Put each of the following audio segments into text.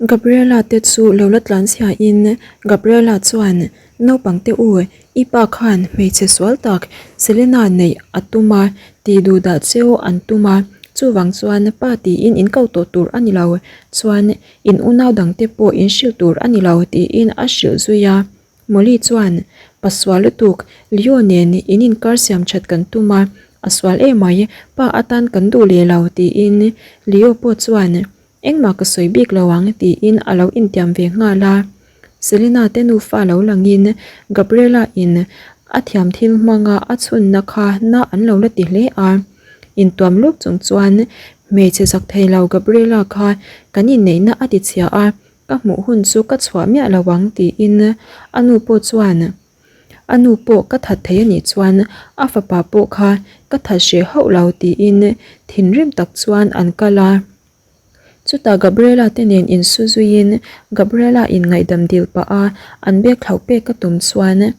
Gabriela te chu lo la tlan chhia in Gabriela chuan naupang te u i pa khan hmeichhe sual tak Selena neih a tum a tih duh dah cheu an tum a chuvang chuan pa tiin in ko tawh tur a ni lo chuan in unau dang te pawh in hrilh tur a ni lo tiin a hrilh zui a. Molly chuan, Pa sual lutuk, Leo nen in inkar siam that kan tum a, a sual emai, pa atan kan duh leh lo tiin Leo pawh chuan, Engmah ka sawi bik lo ang tiin a lo intiam ve nghal a. Selena te nufa lo langin Gabriela in a thiam thil hmanga a chhunna kha na an lo la ti hle a. Intuam luk chung chuan hmeichhe zak thei lo Gabriela kha kan inneihna a ti chhia a, Ka hmuh hun chu ka chhuah miah lo ang tiin a nu pawh chuan a nu pawh ka that thei a nih chuan a fapa pawh kha ka that hreh hauh lo tiin thinrim tak chuan an kal a. Chutah Gabriela te nen insu zuiin Gabriela in ngaihdam dil pah a an bag thlauh pek ka tum chuan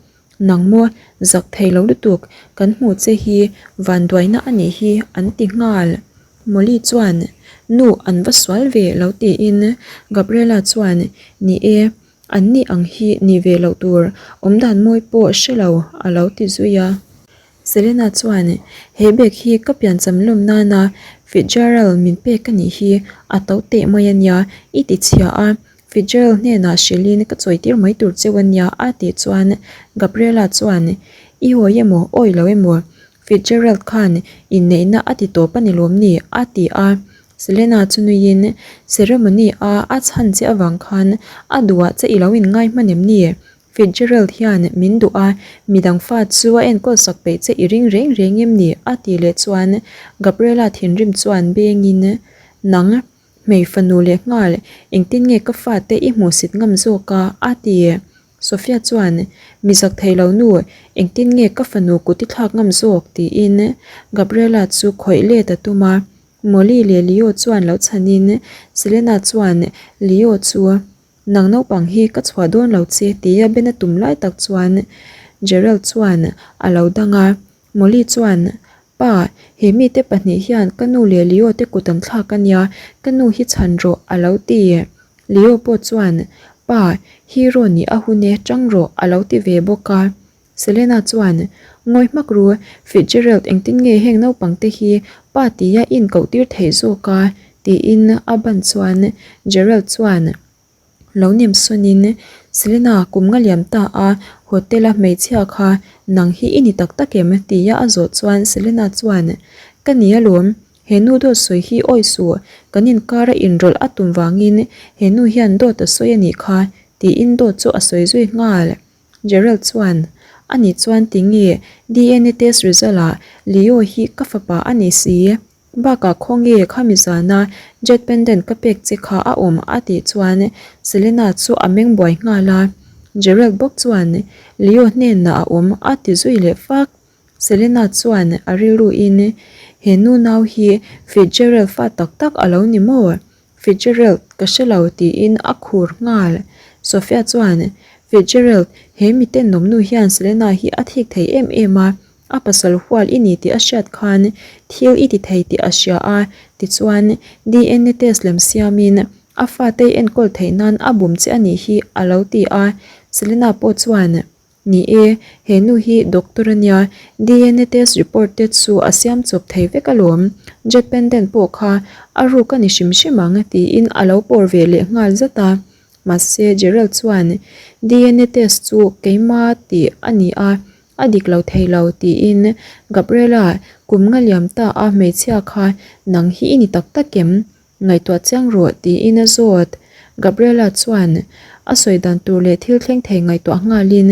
nang maw zak thei lo lutuk kan hmuh che hi vanduaina a nih hi an ti nghal. Molly chuan nu an va sual ve lo tiin Gabriela chuan ni e an ni ang hi ni ve loh tur awmdan mawi pawh hre lo a lo ti zui a. Selena chuan he bag hi ka piancham lawm nana Fitzgerald min pek a nih hi a to teh mai a nia i ti chhia a Fitzgerald hnenah hrilhin ka chawitir mai tur cheu a nia a tih chuan Gabriela chuan i hawi emaw awi lo emaw Fitzgerald khan inneihna a ti tawp a ni lawm ni? a ti a. Selena chu nuiin ceremony a a chhan che avang khan a duhah che i lo inngai hman em ni? Fitzgerald hian min duh a, midang fa chu a enkawl sak peih che i ring reng reng em ni? a ti leh chuan Gabriela thinrim chuan bengin Nang, hmei fanu leh nghal, engtin nge ka fate i hmuhsit ngam zawk a? a ti. Sofia chuan, Mi zak thei lo nu, engtin nge ka fanu kut i thlak ngam zawk? tiin Gabriela chu khawih let a tum a. Molly leh Leo chuan lo chhanin Selena chuan Leo chu, Nang naupang hi ka chhuah dawn lo che tia ben a tum lai tak chuan Gerald chuan a lo dang a. Molly chuan, Pa, he mite pahnih hian ka nu leh Leo te kut an thlak a nia, ka nu hi chhan rawh a lo ti. Leo pawh chuan, Pa, hero nih a hun e, tang rawh a lo ti ve bawk a. Selena chuan, Ngawi hmak ru, Fitzgerald engtin nge heng naupang te hi pa tia inkoh tir theih zawk a? tiin a ban chuan Gerald chuan, Lo nem sawnin, Selena kum nga liam ta a, hotel a hmeichhia kha nang hi i ni tak tak em? tia a zawh chuan Selena chuan, Ka ni alawm, he nu dawt sawi hi awi suh, kan inkar a inrawlh a tum vangin he nu hian dawt a sawi a nih kha, tiin dawt chu a sawi zui nghal. Gerald chuan, Ani chuan tinge DNA test result ah Leo hi ka fapa a ni si? Bakah khawnge khami zana jet pendant ka pek che kha a awm a tih chuan Selena chu a meng buai nghal a, Gerald bawk chuan Leo hnenah a awm a ti zui leh fak. Selena chuan a rilru in he nu nau hi Fitzgerald fa tak tak a lo ni maw? Fitzgerald ka hre lo tiin a khur nghal. Sofia chuan Fitzgerald he miten nawmnu hian Selena hi a thik thei em em a, A pasal hual i ni tih a hriat khan thil i ti thei tih a hria a, tichuan DNA test lem siamin a fate i enkawl theih nan a bum che a nih hi a lo ti a. Selena pawh chuan, Ni e, he nu hi doctor a nia, DNA test report te chu a siam chawp thei vek alawm, jet pendant pawh kha a ruk a ni hrim hrim ang tiin a lo pawr ve leh nghal zat a. Mahse Gerald chuan, DNA test chu keima tih a ni a, A dik lo thei lo tiin Gabriela kum nga liam ta a hmeichhia kha nang hi i ni tak tak em? Ngaihtuah chiang rawh tiin a zawt. Gabriela chuan a sawi dan tur leh thil thleng thei ngaihtuah nghalin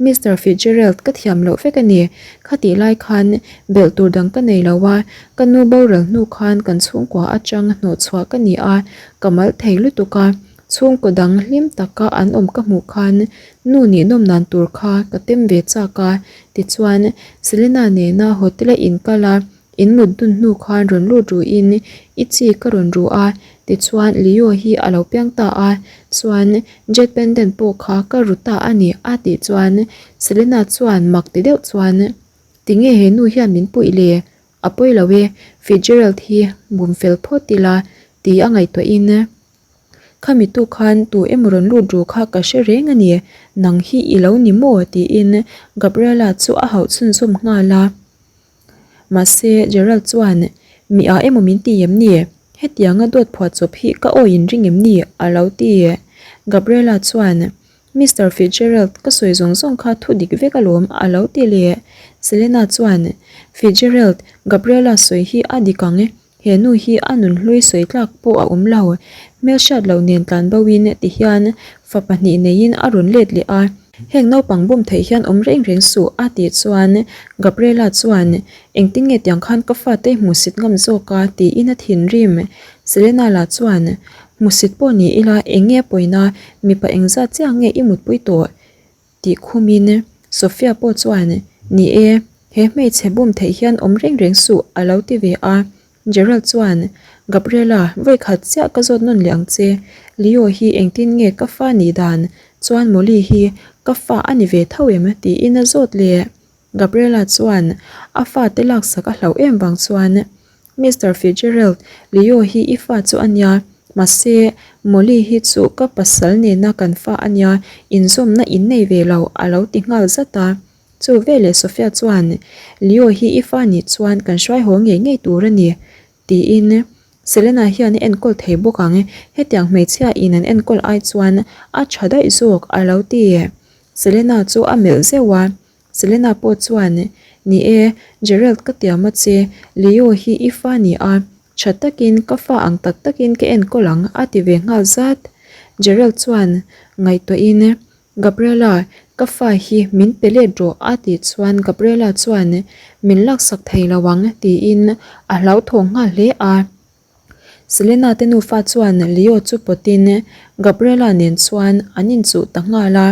Mister Fitzgerald ka thiam loh vek a ni. Khatih lai khan belh tur dang ka nei lo a, ka nu boral hnu khan kan chhungkua atang hnawhchhuah ka ni a, ka mal thei lutuk a. Chhungkaw dang hlim taka an awm ka hmuh khan nu nih nawm nan tur kha ka tem ve chak a, tichuan Selena nena hotel a inkal a, in mut dun hnu khan rawn lut ruhin i chi ka rawn ru a, tichuan Leo hi a lo piang ta a, chuan Jet pendant pawh kha ka ru ta a ni a tih chuan Selena chuan mak ti deuh chuan tinge he nu hian min puih le? A pawi lo e, Fitzgerald hi bum fel phawt ila ti a ngaihtuahin. Khami tu khan tu emaw rawn lut ru kha ka hre reng a ni, nang hi i lo ni maw? tiin Gabriela chu a hauh chhunzawm nghal a. Mahse Gerald chuan, Mi ah emaw min ti em ni? Hetianga dawt phuah chawp hi ka awi inring em ni? a lo ti. Gabriela chuan, Mister Fitzgerald, ka sawi zawng zawng kha thu dik vek alawm, a lo ti leh. Selena chuan, Fitzgerald, Gabriela sawi hi a dik ang e. He nu hi a nunhlui sawi tlak pawh a awm lo. Hmelhriat loh nen tlan bo in ti hian fa pahnih neiin a rawn let leh a. Heng naupang bum theih hian awm reng reng suh, a tih chuan Gabriela chuan, Engtin nge tiang khan ka fate i hmuhsit ngam zawk a? tiin a thinrim. Selena lah chuan, Hmusit pawh ni ila eng nge pawina mipa engzat chiah nge i mutpui tawh? tih khumin Sophia pawh chuan, Ni e, he hmeichhe bum theih hian awm reng reng suh a lo ti ve a. Gerald chuan, Gabriela, vawikhat chiah ka zawt nawn leh ang che. Leo hi engtin nge ka fa nih dan? Chuan Molly hi ka fa a ni ve tho em? tiin a zawt leh. Gabriela chuan a fate laksak a hlauh em vang chuan, Mister Fitzgerald, Leo hi i fa chu a nia, mahse Molly hi chu ka pasal nena kan fa a nia, inzawmna in nei ve lo, a lo ti nghal zat a. Chu veleh Sophia chuan, Leo hi i fa nih chuan kan hruai haw ngei ngei tur a ni, tiin Selena hian a enkawl thei bawk ang, hetiang hmeichhia in an enkawl ai chuan a tha daih zawk, a lo ti. Selena chu a melh zeuh a, Selena pawh chuan, Ni e, Gerald ka tiam a che, Leo hi i fa ni a, tha takin ka fa ang tak takin ka enkawl ang a ti ve nghal zat. Gerald chuan ngaihtuahin, Gabriela, ka fa hi min pe let rawh a tih chuan Gabriela chuan, Min laksak thei lo ang tiin a hlauthawng nghal hle a. Selena te nufa chuan Leo chu pawtin Gabriela nen chuan an inchuh ta nghal a.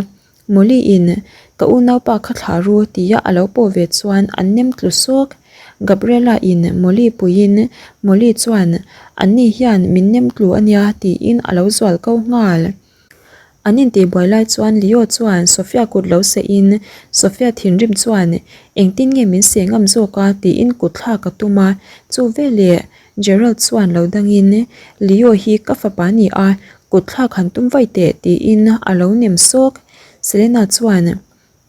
Molly in ka unaupa kha thlah ru tia a lo pawh ve chuan an nem tlu sawk. Gabriela in Molly puiin Molly chuan anni hian min nem tlu ania tiin a lo zual ko nghal. An intihbuai lai chuan Leo chuan Sophia kut lo seh in Sophia thinrim chuan engtin nge min seh ngam zawk a tiin kut thlak a tum a, chu veleh Gerald chuan lo dangin Leo hi ka fapa ni a, kut thlak han tum vaih teh tiin a lo nem sawk. Selena chuan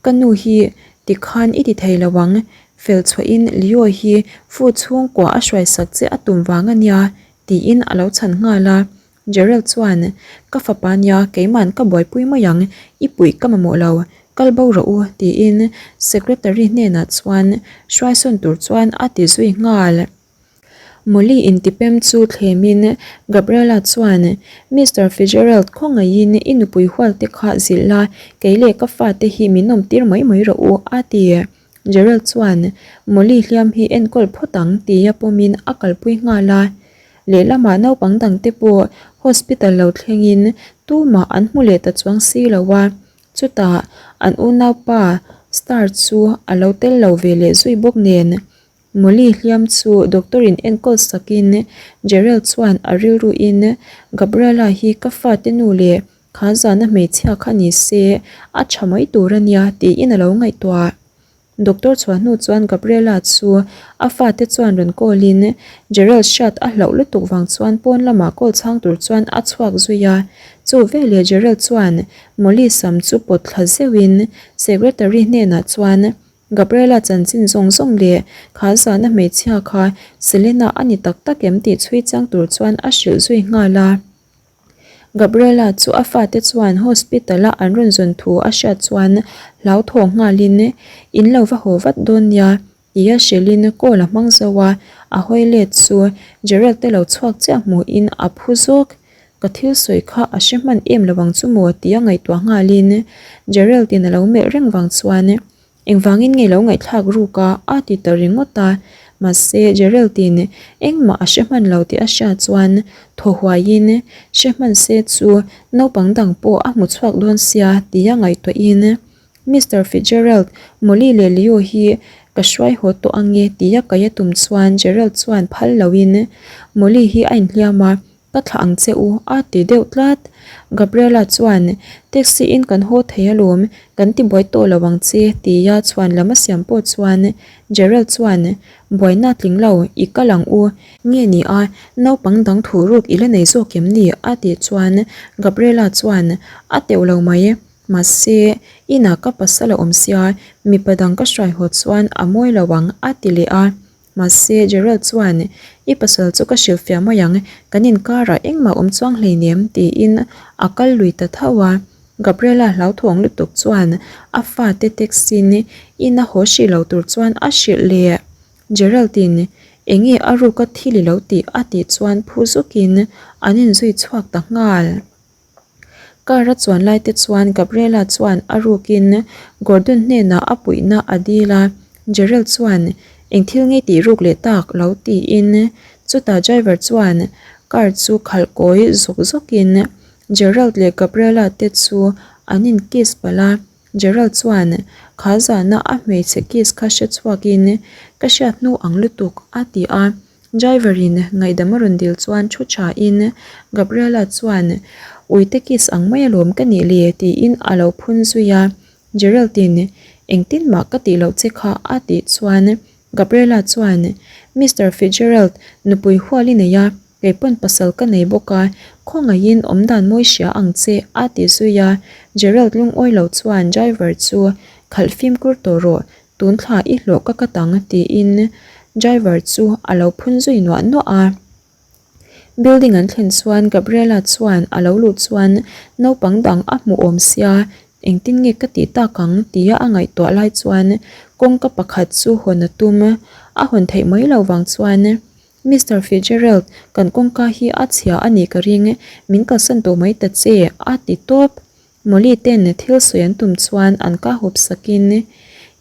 Ka nu hi tikhan i ti thei lo ang, fel chhuahin Leo hi fu chhungkua a hruaisak che a tum vang a nia tiin a lo chhan nghal a. Gerald chuan, Ka fapa nia, keiman ka buaipui mai ang, i puih ka mamawh lo, kal bo rawh u, tiin secretary hnenah chuan hruaisawn tur chuan a ti zui nghal. Molly intipem chu thlemin Gabriela chuan, Mister Fitzgerald, khawngaihin i nupui hual te kha zilh la, kei leh ka fate hi min awmtir mai mai rawh u, a ti. Gerald chuan, Molly hliam hi enkawl phawt ang, tia pawmin a kalpui nghal a. Lehlamah naupang dangte pawh hospital lo thlengin tumah an hmu leh ta chuang si lo a, chutah an unaupa Star chu a lo tel lo ve leh zui bawk nen. Molly hliam chu doctor in enkawl sakin Gerald chuan a rilruin Gabriela hi ka fate nu leh kha zana hmeichhia kha ni se a tha mai tur a nia tiin a lo ngaihtuah. Doctor chhuah hnu chuan Gabriela chu a fate chuan rawn call in Gerald hriat a hlauh lutuk vang chuan pawn lamah call chhang tur chuan a chhuak zui a. Chu veleh Gerald chuan Molly sam chu pawt thla zeuh in secretary hnenah chuan Gabriela chanchin zawng zawng leh kha zana hmeichhia kha Selena a ni tak tak em tih chhui chiang tur chuan a hrilh zui nghal a. Gabriela chu a fate chuan hospital a an rawn zawn thu a hriat chuan hlauthawng nghalin in lo va haw vat dawn nia tia hrilhin call a hmang zo a, a hawi let chu Gerald te lo chhuak chiah hmuhin a phu zawk. Ka thil sawi kha a hre hman em lo ang chu maw tia ngaihtuah nghalin Gerald in a lo melh reng vang chuan Engvangin nge lo ngaihthlak ruk a? a ti ta ringawt a. Mahse, Gerald-in engmah a hre hman lo tih a hriat chuan thaw huaiin hre hman se chu naupang dang pawh a hmu chhuak dawn sia tia ngaihtuahin Mister Fitzgerald, Molly leh Leo hi ka hruai haw tawh ange tia kaia tum chuan Gerald chuan phal loin Molly hi a inhliam a. Ka thlah ang che u a ti deuh tlat. Gabriela chuan, Taxi in kan haw thei alawm, kan ti buai tawh lo ang che tia chhuan lam a siam pawh chuan Gerald chuan, Buaina tling lo, i kal ang u. Nge ni a, naupang dang thuh ruk i la nei zawk em ni? a tih chuan Gabriela chuan, A teuh lo mai. Mahse, inah ka pasal a awm sia, mipa dang ka hruai haw chuan a mawi lo ang a ti leh a. Mahse, Gerald chuan, I pasal chu ka hrilhfiah mai ang, kan inkarah engmah awm chuang hleinem, tiin a kal lui ta tho a. Gabriela hlauthawng lutuk chuan a fate taxi-in in a haw hrih lo tur chuan a hrilh leh. Gerald-in, Enge a ruka thil i lo tih? a tih chuan phu zukin an inzui chhuak ta nghal. Car a chuan lai te chuan Gabriela chuan a rukin Gordon hnenah a puihna a dil a, Gerald chuan eng thil nge tih ruk leh tak lo tiin chutah driver chuan car chu khalh kawi zawk zawkin Gerald leh Gabriela te chu an in kiss palh a, Gerald chuan kha zana a hmeichhe kiss kha hre chhuakin ka hriat hnu ang lutuk a ti a. Driver in ngaihdam a rawn dil chuan thu tha in Gabriela chuan Uite kiss ang mai alawm ka nih le tiin a lo phun zui a, Gerald in engtin mah ka tih loh che kha a tih chuan Gabriela chuan Mister Fitzgerald nupui hual i nei a, kei pawn pasal ka nei bawk a, khawngaihin awmdan mawi hria ang che a ti zui a, Gerald lungawi lo chuan driver chu khalh fimkhur tawh rawh Tun thla i hlawh ka kat ang tiin driver chu a lo phun zui nuah nuah a. Building an thlen chuan Gabriela chuan a lo luh chuan naupang dang a hmu awm sia engtin nge ka tih tak ang tia a ngaihtuah lai chuan kawngka pakhat chu hawn a tum a hawn theih mai lo vang chuan Mister Fitzgerald kan kawngka hi a chhia a nih ka ring min kalsan tawh mai ta che a ti tawp. Molly ten thil sawi an tum chuan an ka hup sakin,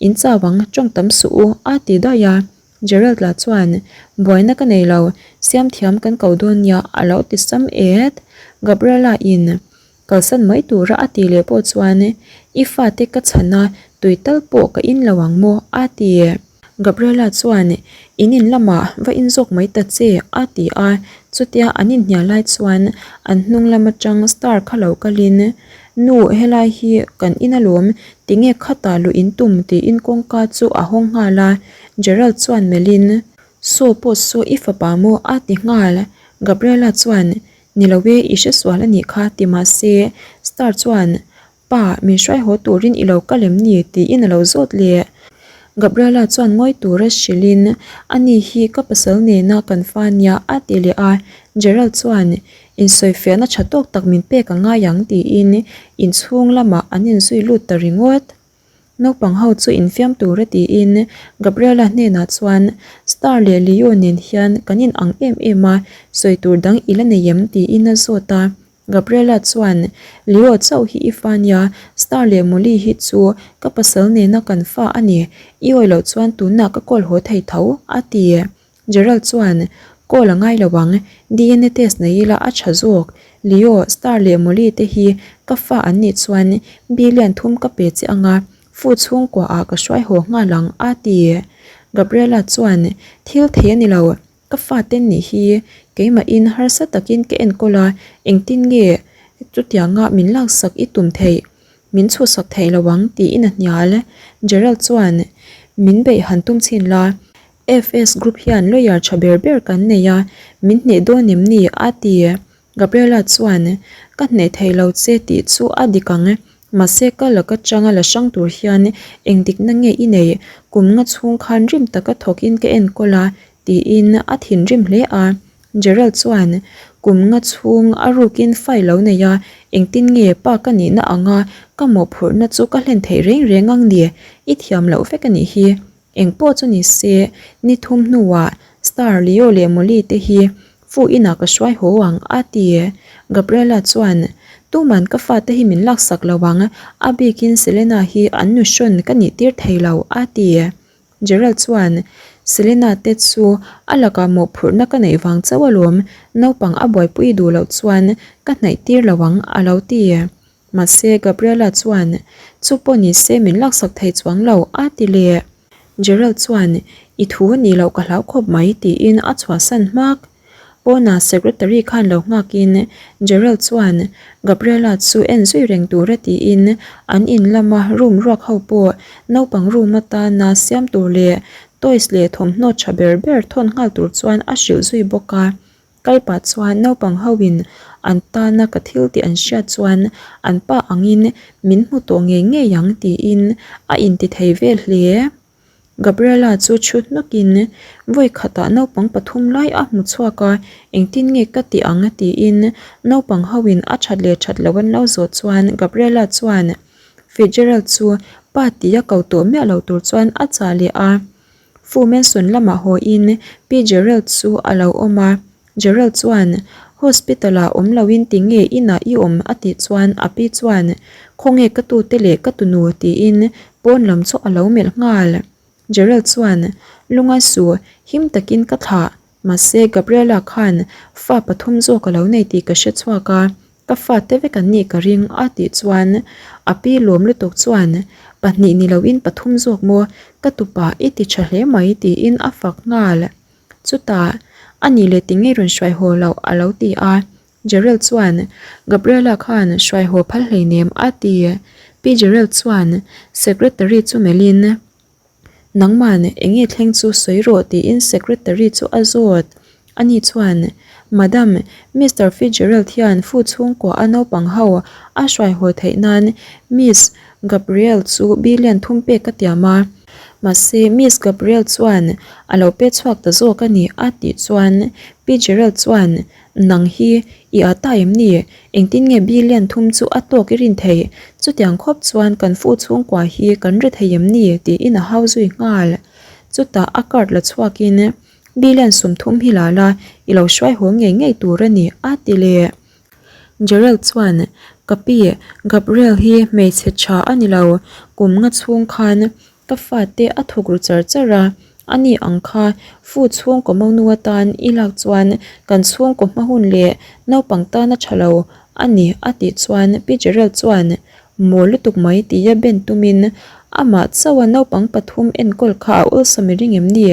In chau ang, tawng tam suh u, a ti daih a. Gerald lah chuan, Buaina ka nei lo, siam thiam kan ko dawn nia, a lo ti sam et. Gabriela in kalsan mai tura a ti leh pawh chuan, I fate ka chhan a, tui tal pawh ka in lo ang maw, a ti. Gabriela chuan, In in lamah va in zawk mai ta che, a ti a. Chutia an inhnial lai chuan an hnung lam atang star kha lo kalin, Nu, helai hi kan in alawm, tinge khatah luh in tum? tiin kawngka chu a hawng nghal a. Gerald chuan melhin, Saw pawh saw i fapa maw? a ti nghal. Gabriela chuan, Ni lo e, i hresual a nih kha, ti mahse star chuan, Pa, min hruai haw turin i lo kal em ni? tiin a lo zawt leh. Gabriela chuan ngawi tura hrilhin, Ani hi ka pasal nena kan fa nia a ti leh a. Gerald chuan, Insawifiahna tha tawk tak min pek a ngai ang tiin inchhung lamah an inzui lut ta ringawt. Naupang ho chu infiam tura tiin Gabriela hnenah chuan, Star leh Leo nen hian kan in ang em em a, sawi tur dang i la nei em? tiin a zawt a. Gabriela chuan, Leo chauh hi i fa nia, Star leh Molly hi chu ka pasal nena kan fa a ni, i awi loh chuan tunah ka call haw thei tho, a ti. Gerald chuan, Call a ngai lo ang, DNA test nei ila a tha zawk. Leo, Star leh Molly te hi ka fa an nih chuan billion thum ka pe che anga, fu chhungkua ah ka hruai haw nghal ang, a ti. Gabriela chuan, Thil thei a ni lo, Ka fate nih hi keimahin harsa takin ka enkawl a, engtin nge chutianga min laksak i tum theih? Min chhuhsak theih lo ang tiin a hnial. Gerald chuan min beih han tum chhin la, FS Group hian lawyer tha ber ber kan nei a, min hneh dawn em ni? a ti. Gabriela chuan ka hneh thei lo che tih chu a dik ang, mahse ka laka changa la hrang tur hian eng dikna nge i neih? Kum nga chhung khan rim taka thawkin ka enkawl a tiin a thinrim hle a. Gerald chuan kum nga chhung a rukin file lo nei a, engtin nge pa ka nihna anga ka mawhphurhna chu ka hlen theih reng reng ang ni? I thiam loh vek a nih hi. Eng pawh chu ni se, ni thum hnuah Star, Leo leh Molly te hi fu inah ka hruai haw ang a ti. Gabriela chuan, Tuman ka fate hi min laksak lo ang, a bikin Selena hi an nuhrawn ka nih tir thei lo a ti. Gerald chuan, Selena te chu a lakah mawhphurhna ka neih vang chauh alawm, naupang a buaipui duh loh chuan ka hnaih tir lo ang a lo ti. Mahse, Gabriela chuan, Chu pawh ni se min laksak thei chuang lo, a ti leh. Gerald chuan, I thu a nih loh ka hlau khawp mai, tiin a chhuahsan hmak. Pawnah secretary khan lo nghakin Gerald chuan Gabriela chu en zui reng tura tiin an in lama room ruak ho pawh naupang room atana siam tur leh toys leh thawmhnaw tha ber ber thawn nghal tur chuan a hrilh zui bawk a. Kal pah chuan naupang ho in an tana ka thil tih an hriat chuan an pa angin min hmu tawh ngei ngei ang tiin a inti thei vel hle. Gabriela chu thu hnawkin vawi khatah naupang pathum lai a hmu chhuak a, engtin nge ka tih ang tiin naupang ho in a that leh that loh an lo zawh chuan Gabriela chuan Fitzgerald chu pa tia ko tawh miah lo tur chuan a chah leh a. Fu Manson lamah haw in Pi Gerald chu a lo awm a, Gerald chuan Hospital ah awm lo in tinge inah i awm a tih chuan a pi chuan Khawnge ka tute leh ka tunu tiin pawn lam chu a lo melh nghal. Gerald chuan Lunga su him takin ka thlah mahse Gabriela khan fa pathum zawk a lo nei tih ka hre chhuak a, ka fate vek an nih ka ring a tih chuan a pi lawm lutuk chuan pahnih ni loin pathum zawk maw ka tupa i ti tha hle mai tiin a fak nghal. Chutah, a nih leh ti ngei rawn hruai haw loh a lo ti a. Gerald chuan, Gabriela khan hruai haw phal hleinem a ti. Pi Gerald chuan Secretary chu melhin, Nangman eng nge thleng chu sawi rawh tiin Secretary chu a zawt. Ani chuan, Madam, Mister Fitzgerald hian fu chhungkua a naupang ho a hruai haw theih nan Miss Gabrielle chu billion thum pek ka tiam a. Mahse, Miss Gabrielle chuan a lo pe chhuak ta zawk a ni a tih chuan Pi Gerald chuan, Nang hi i â ta em ni? Engtin nge billion thum chu a tawk i rin theih? Chutiang khawp chuan kan fu chhungkua hi kan ri thei em ni? tiin a hau zui nghal. Chutah a card la chhuakin Billion 30 hi la la, i lo hruai haw ngei ngei tur a ni, a ti leh. Gerald chuan, Ka pi, Gabriel hi hmeichhe tha a ni lo, kum nga chhung khan ka fate a thawk ru char char a, ani ang kha fu chhungkaw monu atan i lak chuan kan chhungkaw hma hun leh naupang tan a tha lo a ni, a tih chuan Pi Gerald chuan, Maw lutuk mai tia ben tumin amah chauha naupang pathum enkawl kha a awlsam i ring em ni?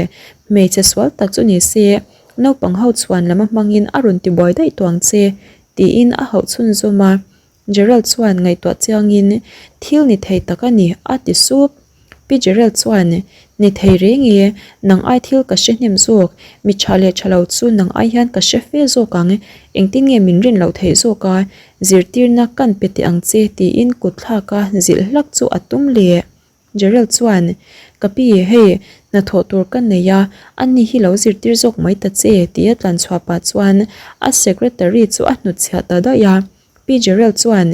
Hmeichhe sual tak chu ni se, naupang ho chhuan lam a hmangin a rawn ti buai daih tawh ang che, tiin a hauh chhunzawm a. Gerald chuan ngaihtuah chiangin, Thil ni thei tak a ni, a ti sup. Pi Gerald chuan, Ni thei reng e, nang ai thil ka hre hnem zawk, mi tha leh tha lo chu nang ai hian ka hre fe zawk ang, engtin nge min rin loh theih zawk a, zirtirna kan pe teh ang che tiin kut thlak a zilh hlak chu a tum leh. Gerald chuan, Ka pi, hei, hnathawh tur ka nei a, ani hi lo zirtir zawk mai ta che tia tlanchhuah pah chuan a secretary chu a hnutchhiah ta daih a. Pi Gerald chuan,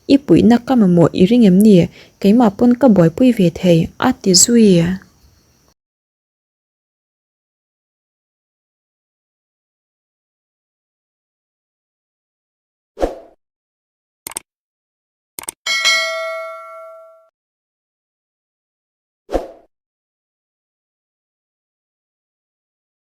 I puihna ka mamawh i ring em ni? Keimah pawn ka buaipui ve thei, a ti zui.